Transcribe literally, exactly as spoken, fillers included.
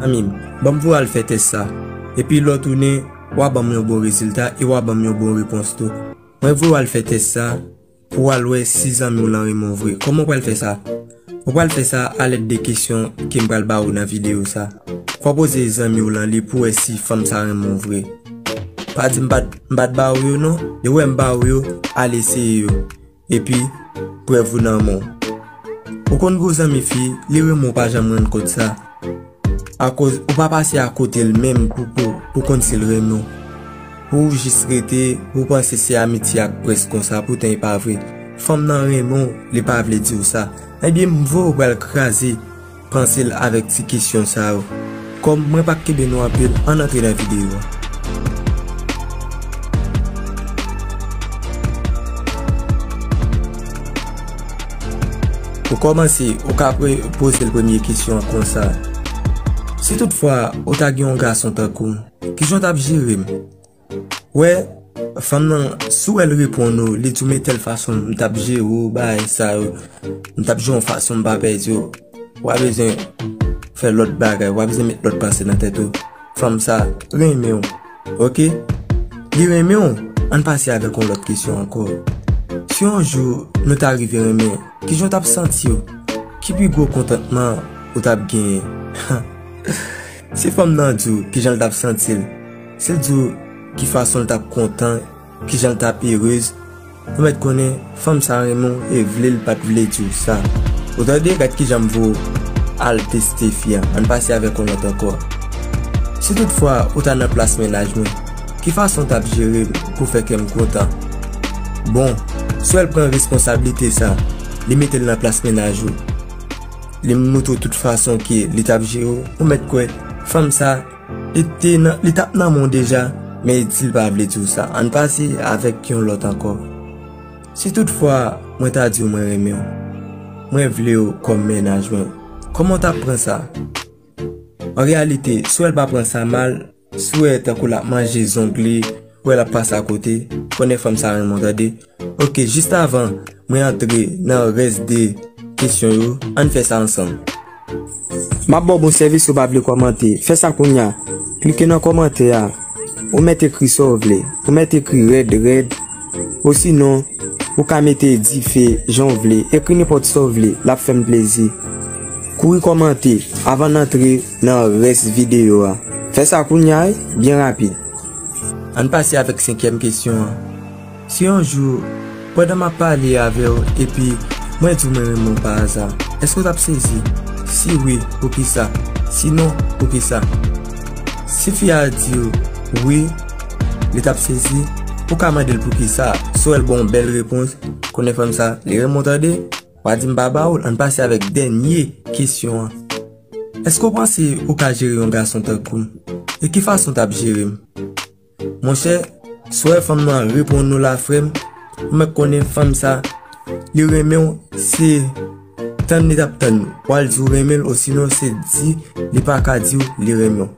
Zanmi m, ban m voye w al fè tès sa. Epi lè w tounen, w a ban m yon bon rezilta e w a ban m yon bon repons tou. Mwen voye w al fè tès sa pou w al wè si zanmi w lan renmen w vre. Kòman w pral fè sa? Ou pral fè sa alèd de kesyon ke m pral ba w nan videyo sa. Fò w poze zanmi w lan li pou w wè si fanm sa renmen w vre. Pa di m pa t, m pa t ba w yo non. Depi w wè m ba w yo, al eseye yo. Epi, prèv ou nan men w. Ou konn gwo zanmi fi, li renmen w pa janm rann kont sa. Akoz ou pa pase akote l menm pou, pou, pou konn si l renmen w. Pou w jis rete, ou panse se amitye ak près konsa, poutan e pa vre. Fanm nan renmen w, li pa vle di w sa. Ebyen, m voye w pral kraze panse l avèk ti kesyon sa yo. Kòm mwen pa k kenbe nou anpil, ann antre nan videyo a. Pou kòmanse, ou ka pre-, poze l premye kesyon an konsa. Si toutfwa ou ta gen yon gason tankou m, kijan w t ap jere m? Wè, fanm nan, si w wè l reponn ou, li di w men tèl fason m t ap jere w, bagay sa yo, m t ap jere w yon fason m pa pèdi w. W a bezwen fè lòt bagay, w a bezwen met lòt panse nan tèt ou. Fanm sa renmen w, oke? Li renmen w, ann pase avèk yon lòt kesyon ankò. Si yon jou nou ta rive renmen, kijan w t ap santi w? Ki pi gwo kontantman ou t ap genyen? Si fanm nan di w kijan l t ap santi l, si l di w ki fason l t ap kontan, kijan l t ap erez, ou mèt konnen fanm sa renmen w e vle l pa t vle di w sa. Ou tande, gad kijan m voye w al teste fi a. Ann pase avèk yon lòt ankò. Si toutfwa ou ta nan plas mennaj mwen, ki fason w t ap jere m pou fè kè m kontan? Bon, si w wè l pran responsablite sa, li mete l nan plas mennaj ou, li montre w tout fason ke li t ap jere w, ou mèt kwè fanm sa, li te nan, li t ap nan men w deja, men li di l pa vle di w sa. Ann pase avèk yon lòt ankò. Si toutfwa mwen ta di w mwen renmen w, mwen vle w kòm mennaj mwen, kòman w t ap pran sa? An reyalite, si w wè l pa pran sa mal, si w wè tankou l ap manje zong li, w wè l ap pase akote, konnen fanm sa renmen w, tande. Oke, jis avan mwen antre nan rès de kesyon yo, ann fè sa ansanm. M ap ba w bon sèvis, si w pa vle kòmante, fè sa kounye a. Klike nan kòmantè a. Ou mèt ekri sa w vle. Ou mèt ekri rèd, rèd. Osinon, ou ka mete dife jan w vle. Ekri nenpòt sa w vle. L ap fè m plezi. Kouri kòmante avan n antre nan rès videyo a. Fè sa kounye a, wi, byen rapid. Ann pase avèk senkyèm kesyon an. Si yon jou, pandan m ap pale avè w epi mwen di w mwen renmen w pa aza, èske w t ap sezi? Si wi, poukisa? Si non, poukisa? Si fi a di w wi, li t ap sezi, ou ka mande l poukisa. Si w wè l ba w yon bèl repons, konnen fanm sa, li renmen w, tande. W a di m pa ba w l, ann pase avèk dènye kesyon an. Èske w panse ou ka jere yon gason tankou m? E ki fason w t ap jere m? Monchè, si w wè fanm nan reponn ou la, frè m, ou mèt konnen fanm sa, li renmen w, se tann li t ap tann ou al di w renmen l, osinon se di li pa ka di w li renmen w.